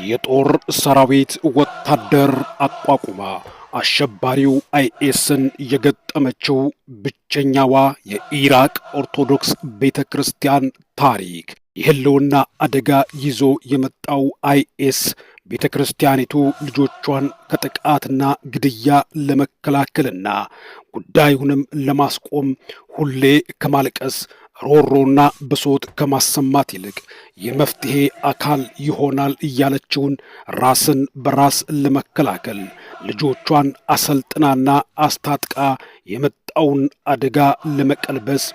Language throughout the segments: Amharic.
የጦር ሰራዊት ወታደር አቋቁማ አሸባሪው አይኤስን የገጠመችው ብቸኛዋ የኢራቅ ኦርቶዶክስ ቤተ ክርስቲያን ታሪክ። የህልውና አደጋ ይዞ የመጣው አይኤስ ቤተ ክርስቲያኒቱ ልጆቿን ከጥቃትና ግድያ ለመከላከልና ጉዳዩንም ለማስቆም ሁሌ ከማልቀስ፣ ሮሮና ብሶት ከማሰማት ይልቅ የመፍትሄ አካል ይሆናል እያለችውን ራስን በራስ ለመከላከል ልጆቿን አሰልጥናና አስታጥቃ የመጣውን አደጋ ለመቀልበስ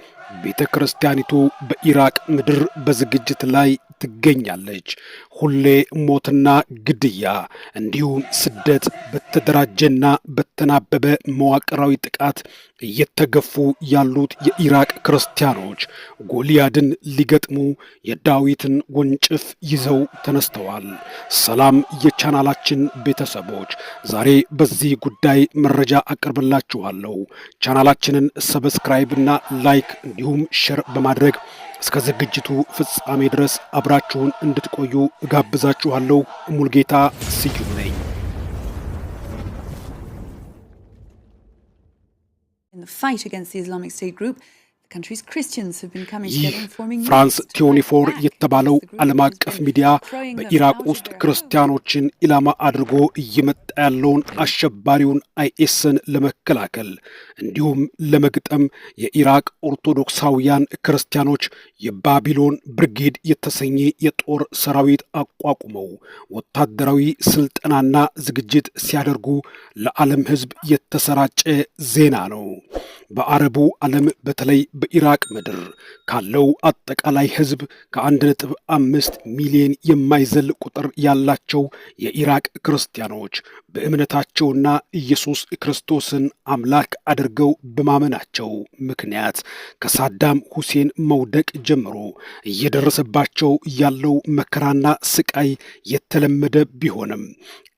ቤተ ክርስቲያኒቱ በኢራቅ ምድር በዝግጅት ላይ ትገኛለች። ሁሌ ሞትና ግድያ እንዲሁም ስደት በተደራጀና በተናበበ መዋቅራዊ ጥቃት እየተገፉ ያሉት የኢራቅ ክርስቲያኖች ጎልያድን ሊገጥሙ የዳዊትን ወንጭፍ ይዘው ተነስተዋል። ሰላም የቻናላችን ቤተሰቦች፣ ዛሬ በዚህ ጉዳይ መረጃ አቀርብላችኋለሁ። ቻናላችንን subscribe እና like እንዲሁም share በማድረግ እስከ ዝግጅቱ ፍጻሜ ድረስ አብራችሁን እንድትቆዩ እጋብዛችኋለሁ። ሙልጌታ ስዩም ነኝ። In the fight against the Islamic State group, ይህ France 24 የተባለው ዓለም አቀፍ ሚዲያ በኢራቅ ውስጥ ክርስቲያኖችን ኢላማ አድርጎ እየመጣ ያለውን አሸባሪውን አይኤስን ለመከላከል እንዲሁም ለመግጠም የኢራቅ ኦርቶዶክሳውያን ክርስቲያኖች የባቢሎን ብርጌድ የተሰኘ የጦር ሰራዊት አቋቁመው ወታደራዊ ስልጠናና ዝግጅት ሲያደርጉ ለዓለም ሕዝብ የተሰራጨ ዜና ነው። በአረቡ ዓለም በተለይ በኢራቅ ምድር ካለው አጠቃላይ ሕዝብ ከ1.5 ሚሊዮን የማይዘል ቁጥር ያላቸው የኢራቅ ክርስቲያኖች በእምነታቸውና ኢየሱስ ክርስቶስን አምላክ አድርገው በማመናቸው ምክንያት ከሳዳም ሁሴን መውደቅ ጀምሮ እየደረሰባቸው ያለው መከራና ስቃይ የተለመደ ቢሆንም፣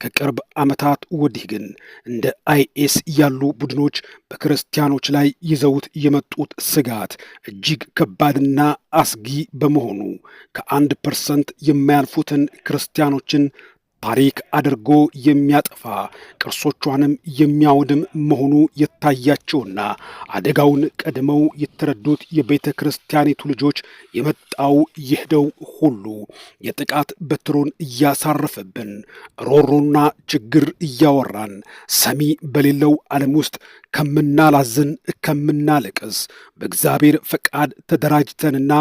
ከቅርብ ዓመታት ወዲህ ግን እንደ አይኤስ ያሉ ቡድኖች በክርስቲያኖች ላይ ይዘውት የመጡት ስጋት እጅግ ከባድና አስጊ በመሆኑ ከ1% የማያልፉትን ክርስቲያኖችን ታሪክ አድርጎ የሚያጠፋ፣ ቅርሶቿንም የሚያወድም መሆኑ የታያቸውና አደጋውን ቀድመው የተረዱት የቤተ ክርስቲያኒቱ ልጆች የመጣው ይህደው ሁሉ የጥቃት በትሩን እያሳረፈብን፣ ሮሮና ችግር እያወራን ሰሚ በሌለው ዓለም ውስጥ ከምናላዝን፣ ከምናለቅስ፣ በእግዚአብሔር ፈቃድ ተደራጅተንና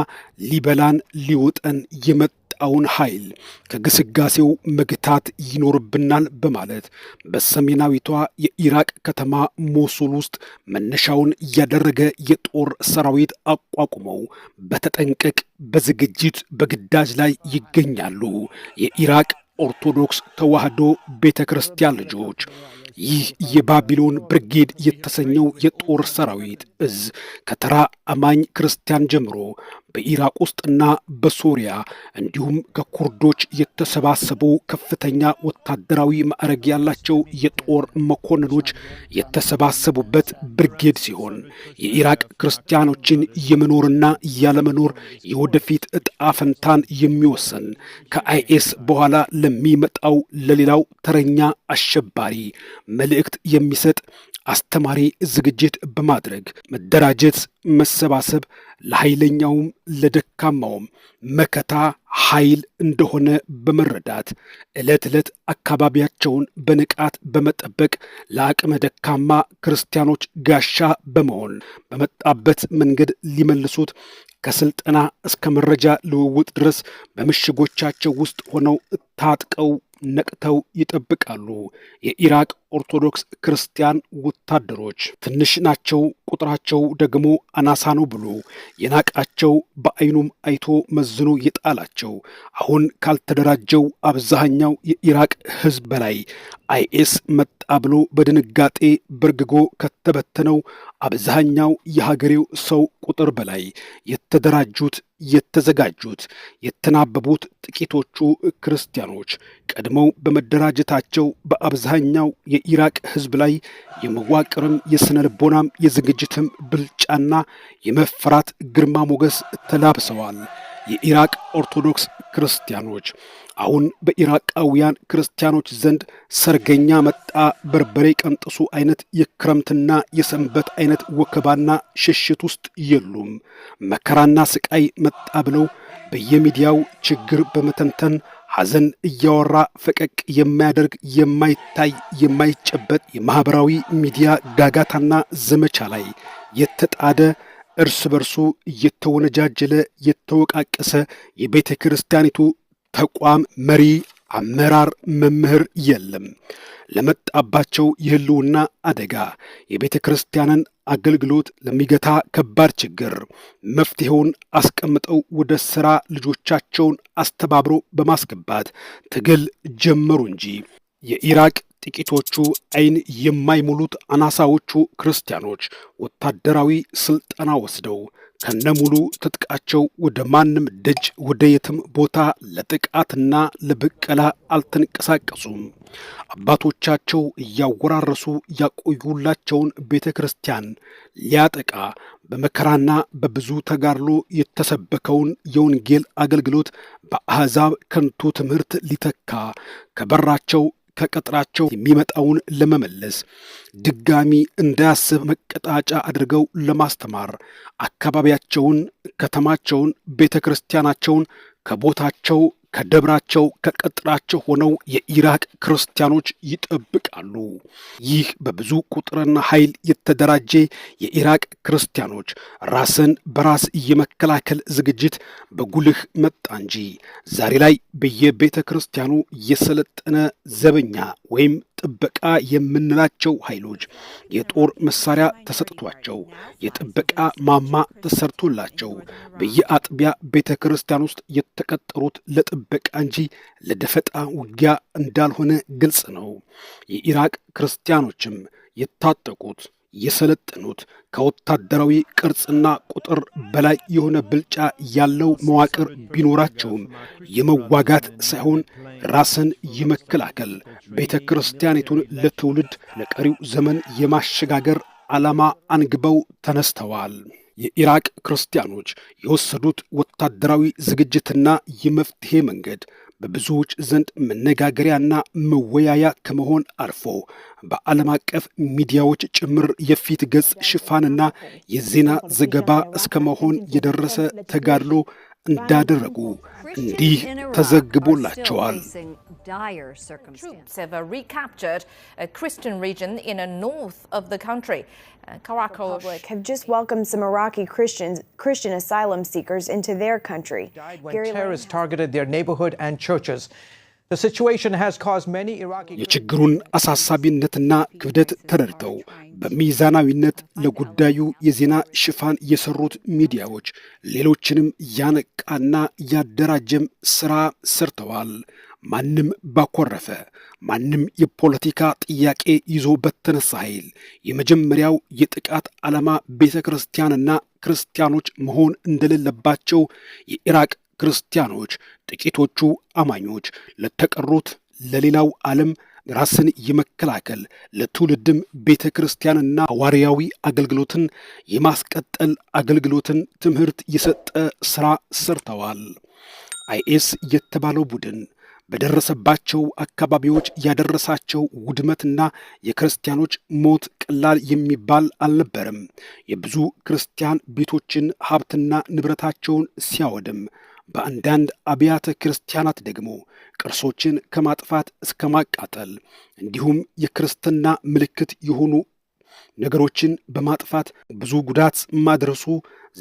ሊበላን ሊውጠን የመጣውን ኃይል ከግስጋሴው መግታት ይኖርብናል በማለት በሰሜናዊቷ የኢራቅ ከተማ ሞሱል ውስጥ መነሻውን ያደረገ የጦር ሰራዊት አቋቁመው በተጠንቀቅ በዝግጅት በግዳጅ ላይ ይገኛሉ። የኢራቅ ኦርቶዶክስ ተዋሕዶ ቤተ ክርስቲያን ልጆች፣ ይህ የባቢሎን ብርጌድ የተሰኘው የጦር ሰራዊት እዝ ከተራ አማኝ ክርስቲያን ጀምሮ በኢራቅ ውስጥና በሶሪያ እንዲሁም ከኩርዶች የተሰባሰቡ ከፍተኛ ወታደራዊ ማዕረግ ያላቸው የጦር መኮንኖች የተሰባሰቡበት ብርጌድ ሲሆን፣ የኢራቅ ክርስቲያኖችን የመኖርና ያለመኖር የወደፊት ዕጣ ፈንታን የሚወስን፣ ከአይኤስ በኋላ ለሚመጣው ለሌላው ተረኛ አሸባሪ መልእክት የሚሰጥ አስተማሪ ዝግጅት በማድረግ መደራጀት፣ መሰባሰብ ለኃይለኛውም ለደካማውም መከታ ኃይል እንደሆነ በመረዳት ዕለት ዕለት አካባቢያቸውን በንቃት በመጠበቅ ለአቅመ ደካማ ክርስቲያኖች ጋሻ በመሆን በመጣበት መንገድ ሊመልሱት ከስልጠና እስከ መረጃ ልውውጥ ድረስ በምሽጎቻቸው ውስጥ ሆነው ታጥቀው ነቅተው ይጠብቃሉ። የኢራቅ ኦርቶዶክስ ክርስቲያን ወታደሮች ትንሽ ናቸው፣ ቁጥራቸው ደግሞ አናሳ ነው ብሎ የናቃቸው፣ በዓይኑም አይቶ መዝኖ የጣላቸው፣ አሁን ካልተደራጀው አብዛኛው የኢራቅ ሕዝብ በላይ፣ አይኤስ መጣ ብሎ በድንጋጤ በርግጎ ከተበተነው አብዛኛው የሀገሬው ሰው ቁጥር በላይ የተደራጁት፣ የተዘጋጁት፣ የተናበቡት ጥቂቶቹ ክርስቲያኖች ቀድመው በመደራጀታቸው በአብዛኛው የኢራቅ ሕዝብ ላይ የመዋቅርም የስነ ልቦናም የዝግጅትም ብልጫና የመፈራት ግርማ ሞገስ ተላብሰዋል። የኢራቅ ኦርቶዶክስ ክርስቲያኖች አሁን በኢራቃውያን ክርስቲያኖች ዘንድ ሰርገኛ መጣ በርበሬ ቀንጥሱ አይነት የክረምትና የሰንበት አይነት ወከባና ሽሽት ውስጥ የሉም። መከራና ስቃይ መጣ ብለው በየሚዲያው ችግር በመተንተን ሐዘን እያወራ ፈቀቅ የማያደርግ፣ የማይታይ የማይጨበጥ የማኅበራዊ ሚዲያ ጋጋታና ዘመቻ ላይ የተጣደ፣ እርስ በርሱ እየተወነጃጀለ የተወቃቀሰ የቤተ ክርስቲያኒቱ ተቋም መሪ፣ አመራር፣ መምህር የለም። ለመጣባቸው የህልውና አደጋ፣ የቤተ ክርስቲያንን አገልግሎት ለሚገታ ከባድ ችግር መፍትሔውን አስቀምጠው ወደ ሥራ ልጆቻቸውን አስተባብሮ በማስገባት ትግል ጀመሩ እንጂ የኢራቅ ጥቂቶቹ፣ አይን የማይሞሉት አናሳዎቹ ክርስቲያኖች ወታደራዊ ስልጠና ወስደው ከነሙሉ ትጥቃቸው ወደ ማንም ደጅ፣ ወደ የትም ቦታ ለጥቃትና ለብቀላ አልተንቀሳቀሱም። አባቶቻቸው እያወራረሱ ያቆዩላቸውን ቤተ ክርስቲያን ሊያጠቃ፣ በመከራና በብዙ ተጋድሎ የተሰበከውን የወንጌል አገልግሎት በአሕዛብ ከንቱ ትምህርት ሊተካ፣ ከበራቸው ከቅጥራቸው የሚመጣውን ለመመለስ፣ ድጋሚ እንዳያስብ መቀጣጫ አድርገው ለማስተማር አካባቢያቸውን፣ ከተማቸውን፣ ቤተ ክርስቲያናቸውን ከቦታቸው፣ ከደብራቸው፣ ከቅጥራቸው ሆነው የኢራቅ ክርስቲያኖች ይጠብቃሉ። ይህ በብዙ ቁጥርና ኃይል የተደራጀ የኢራቅ ክርስቲያኖች ራስን በራስ የመከላከል ዝግጅት በጉልህ መጣ እንጂ ዛሬ ላይ በየቤተ ክርስቲያኑ የሰለጠነ ዘበኛ ወይም ጥበቃ የምንላቸው ኃይሎች የጦር መሳሪያ ተሰጥቷቸው፣ የጥበቃ ማማ ተሰርቶላቸው በየአጥቢያ ቤተ ክርስቲያን ውስጥ የተቀጠሩት ለጥበቃ እንጂ ለደፈጣ ውጊያ እንዳልሆነ ግልጽ ነው። የኢራቅ ክርስቲያኖችም የታጠቁት፣ የሰለጠኑት፣ ከወታደራዊ ቅርጽና ቁጥር በላይ የሆነ ብልጫ ያለው መዋቅር ቢኖራቸውም የመዋጋት ሳይሆን ራስን የመከላከል፣ ቤተ ክርስቲያኒቱን ለትውልድ ለቀሪው ዘመን የማሸጋገር ዓላማ አንግበው ተነስተዋል። የኢራቅ ክርስቲያኖች የወሰዱት ወታደራዊ ዝግጅትና የመፍትሔ መንገድ በብዙዎች ዘንድ መነጋገሪያና መወያያ ከመሆን አልፎ በዓለም አቀፍ ሚዲያዎች ጭምር የፊት ገጽ ሽፋንና የዜና ዘገባ እስከ መሆን የደረሰ ተጋድሎ እንዳደረጉ እንዲህ ተዘግቦላቸዋል። Troops have recaptured a Christian region in the north of the country. Qaraqosh Republic have just welcomed some Iraqi Christian asylum seekers into their country. Died when Gary terrorists targeted their neighborhood and churches. The situation has caused many Iraqi የችግሩን አሳሳቢነትና ክብደት ተረድተው በሚዛናዊነት ለጉዳዩ የዜና ሽፋን የሰሩት ሚዲያዎች ሌሎችንም ያነቃና ያደራጀም ስራ ሰርተዋል። ማንም ባኮረፈ፣ ማንም የፖለቲካ ጥያቄ ይዞ በተነሳ ኃይል የመጀመሪያው የጥቃት ዓላማ ቤተ ክርስቲያንና ክርስቲያኖች መሆን እንደሌለባቸው የኢራቅ ክርስቲያኖች ጥቂቶቹ አማኞች ለተቀሩት ለሌላው ዓለም ራስን የመከላከል፣ ለትውልድም ቤተ ክርስቲያንና ሐዋርያዊ አገልግሎትን የማስቀጠል አገልግሎትን ትምህርት የሰጠ ሥራ ሰርተዋል። አይኤስ የተባለው ቡድን በደረሰባቸው አካባቢዎች ያደረሳቸው ውድመትና የክርስቲያኖች ሞት ቀላል የሚባል አልነበረም። የብዙ ክርስቲያን ቤቶችን፣ ሀብትና ንብረታቸውን ሲያወድም፣ በአንዳንድ አብያተ ክርስቲያናት ደግሞ ቅርሶችን ከማጥፋት እስከ ማቃጠል፣ እንዲሁም የክርስትና ምልክት የሆኑ ነገሮችን በማጥፋት ብዙ ጉዳት ማድረሱ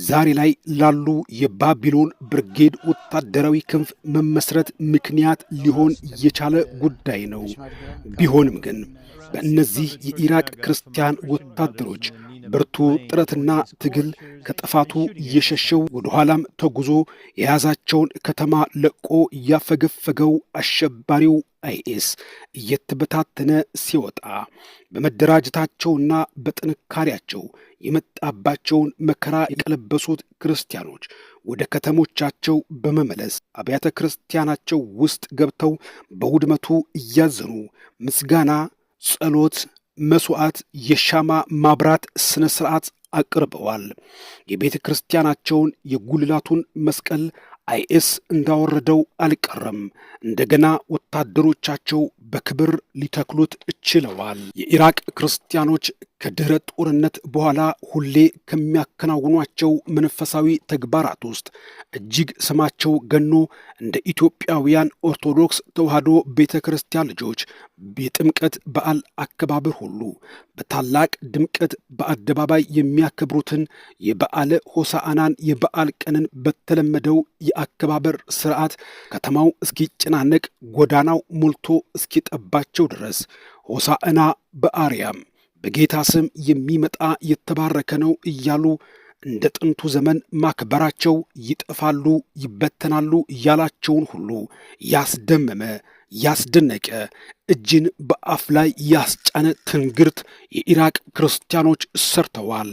ዛሬ ላይ ላሉ የባቢሎን ብርጌድ ወታደራዊ ክንፍ መመስረት ምክንያት ሊሆን የቻለ ጉዳይ ነው። ቢሆንም ግን በእነዚህ የኢራቅ ክርስቲያን ወታደሮች ብርቱ ጥረትና ትግል ከጥፋቱ እየሸሸው ወደ ኋላም ተጉዞ የያዛቸውን ከተማ ለቆ እያፈገፈገው አሸባሪው አይኤስ እየተበታተነ ሲወጣ፣ በመደራጀታቸውና በጥንካሬያቸው የመጣባቸውን መከራ የቀለበሱት ክርስቲያኖች ወደ ከተሞቻቸው በመመለስ አብያተ ክርስቲያናቸው ውስጥ ገብተው በውድመቱ እያዘኑ ምስጋና፣ ጸሎት፣ መስዋዕት፣ የሻማ ማብራት ስነ ስርዓት አቅርበዋል። የቤተ ክርስቲያናቸውን የጉልላቱን መስቀል አይኤስ እንዳወረደው አልቀረም። እንደገና ወታደሮቻቸው በክብር ሊተክሉት ችለዋል። የኢራቅ ክርስቲያኖች ከድህረ ጦርነት በኋላ ሁሌ ከሚያከናውኗቸው መንፈሳዊ ተግባራት ውስጥ እጅግ ስማቸው ገኖ እንደ ኢትዮጵያውያን ኦርቶዶክስ ተዋሕዶ ቤተ ክርስቲያን ልጆች የጥምቀት በዓል አከባበር ሁሉ በታላቅ ድምቀት በአደባባይ የሚያከብሩትን የበዓለ ሆሳዕናን የበዓል ቀንን በተለመደው የአከባበር ስርዓት ከተማው እስኪጨናነቅ፣ ጎዳናው ሞልቶ እስኪጠባቸው ድረስ "ሆሳዕና በአርያም፣ በጌታ ስም የሚመጣ የተባረከ ነው" እያሉ እንደ ጥንቱ ዘመን ማክበራቸው ይጠፋሉ፣ ይበተናሉ ያላቸውን ሁሉ ያስደመመ፣ ያስደነቀ፣ እጅን በአፍ ላይ ያስጫነ ትንግርት የኢራቅ ክርስቲያኖች ሰርተዋል።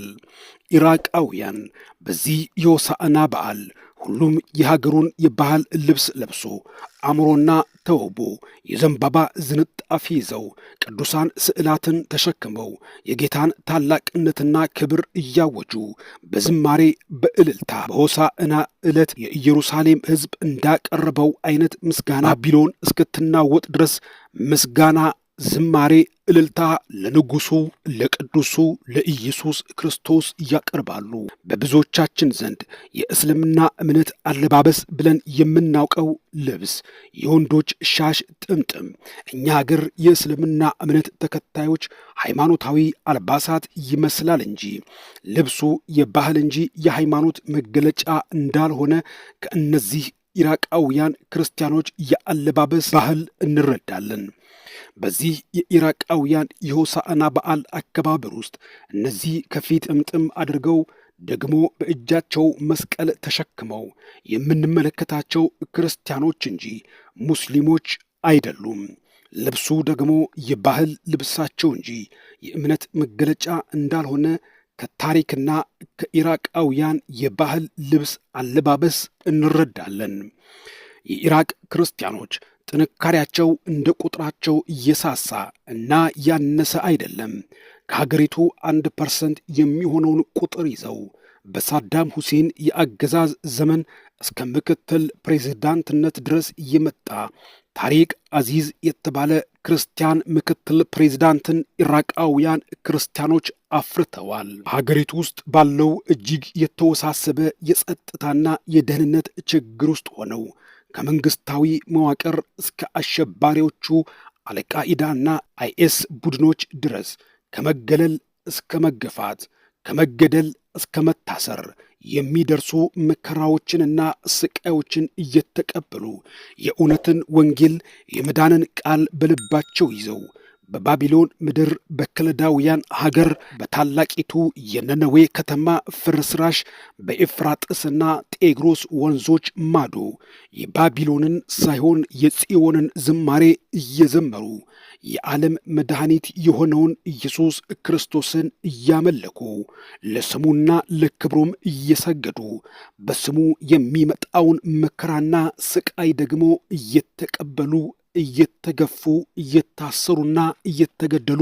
ኢራቃውያን በዚህ የሆሳዕና በዓል ሁሉም የሀገሩን የባህል ልብስ ለብሶ፣ አምሮና ተውቦ፣ የዘንባባ ዝንጣፊ ይዘው፣ ቅዱሳን ስዕላትን ተሸክመው፣ የጌታን ታላቅነትና ክብር እያወጁ፣ በዝማሬ በእልልታ በሆሳዕና ዕለት የኢየሩሳሌም ሕዝብ እንዳቀረበው አይነት ምስጋና ባቢሎን እስክትናወጥ ድረስ ምስጋና፣ ዝማሬ፣ እልልታ ለንጉሱ ለቅዱሱ ለኢየሱስ ክርስቶስ ያቀርባሉ። በብዙዎቻችን ዘንድ የእስልምና እምነት አለባበስ ብለን የምናውቀው ልብስ የወንዶች ሻሽ ጥምጥም እኛ ሀገር የእስልምና እምነት ተከታዮች ሃይማኖታዊ አልባሳት ይመስላል እንጂ ልብሱ የባህል እንጂ የሃይማኖት መገለጫ እንዳልሆነ ከእነዚህ ኢራቃውያን ክርስቲያኖች የአለባበስ ባህል እንረዳለን። በዚህ የኢራቃውያን የሆሳዕና በዓል አከባበር ውስጥ እነዚህ ከፊት ጥምጥም አድርገው ደግሞ በእጃቸው መስቀል ተሸክመው የምንመለከታቸው ክርስቲያኖች እንጂ ሙስሊሞች አይደሉም። ልብሱ ደግሞ የባህል ልብሳቸው እንጂ የእምነት መገለጫ እንዳልሆነ ከታሪክና ከኢራቃውያን የባህል ልብስ አለባበስ እንረዳለን። የኢራቅ ክርስቲያኖች ጥንካሬያቸው እንደ ቁጥራቸው እየሳሳ እና ያነሰ አይደለም። ከሀገሪቱ 1% የሚሆነውን ቁጥር ይዘው በሳዳም ሁሴን የአገዛዝ ዘመን እስከ ምክትል ፕሬዝዳንትነት ድረስ የመጣ ታሪክ አዚዝ የተባለ ክርስቲያን ምክትል ፕሬዝዳንትን ኢራቃውያን ክርስቲያኖች አፍርተዋል። ሀገሪቱ ውስጥ ባለው እጅግ የተወሳሰበ የጸጥታና የደህንነት ችግር ውስጥ ሆነው ከመንግስታዊ መዋቅር እስከ አሸባሪዎቹ አልቃኢዳና አይኤስ ቡድኖች ድረስ ከመገለል እስከ መገፋት፣ ከመገደል እስከ መታሰር የሚደርሱ መከራዎችንና ስቃዮችን እየተቀበሉ የእውነትን ወንጌል የመዳንን ቃል በልባቸው ይዘው በባቢሎን ምድር፣ በከለዳውያን ሀገር፣ በታላቂቱ የነነዌ ከተማ ፍርስራሽ፣ በኤፍራጥስና ጤግሮስ ወንዞች ማዶ የባቢሎንን ሳይሆን የጽዮንን ዝማሬ እየዘመሩ፣ የዓለም መድኃኒት የሆነውን ኢየሱስ ክርስቶስን እያመለኩ፣ ለስሙና ለክብሩም እየሰገዱ፣ በስሙ የሚመጣውን መከራና ስቃይ ደግሞ እየተቀበሉ፣ እየተገፉ፣ እየታሰሩና እየተገደሉ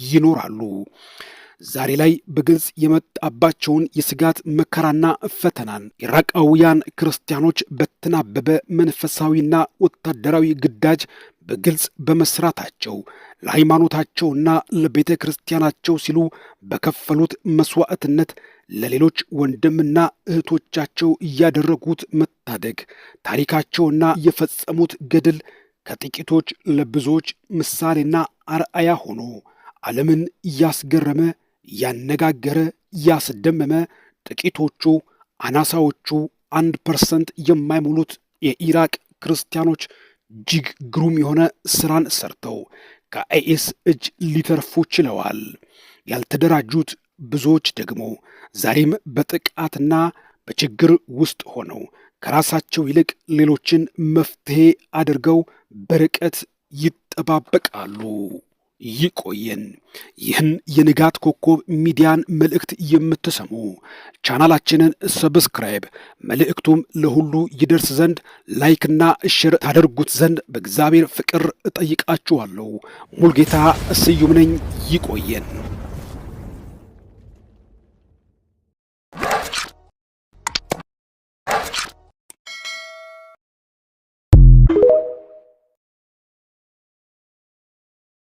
ይኖራሉ። ዛሬ ላይ በግልጽ የመጣባቸውን የስጋት መከራና ፈተናን ኢራቃውያን ክርስቲያኖች በተናበበ መንፈሳዊና ወታደራዊ ግዳጅ በግልጽ በመስራታቸው፣ ለሃይማኖታቸውና ለቤተ ክርስቲያናቸው ሲሉ በከፈሉት መስዋዕትነት ለሌሎች ወንድምና እህቶቻቸው እያደረጉት መታደግ ታሪካቸውና የፈጸሙት ገድል ከጥቂቶች ለብዙዎች ምሳሌና አርአያ ሆኖ ዓለምን እያስገረመ፣ ያነጋገረ፣ ያስደመመ ጥቂቶቹ አናሳዎቹ 1% የማይሞሉት የኢራቅ ክርስቲያኖች እጅግ ግሩም የሆነ ስራን ሰርተው ከአይኤስ እጅ ሊተርፉ ችለዋል። ያልተደራጁት ብዙዎች ደግሞ ዛሬም በጥቃትና በችግር ውስጥ ሆነው ከራሳቸው ይልቅ ሌሎችን መፍትሄ አድርገው በርቀት ይጠባበቃሉ። ይቆየን። ይህን የንጋት ኮከብ ሚዲያን መልእክት የምትሰሙ ቻናላችንን subscribe፣ መልእክቱም ለሁሉ ይደርስ ዘንድ like ና share ታደርጉት ዘንድ በእግዚአብሔር ፍቅር እጠይቃችኋለሁ። ሙልጌታ ስዩም ነኝ። ይቆየን።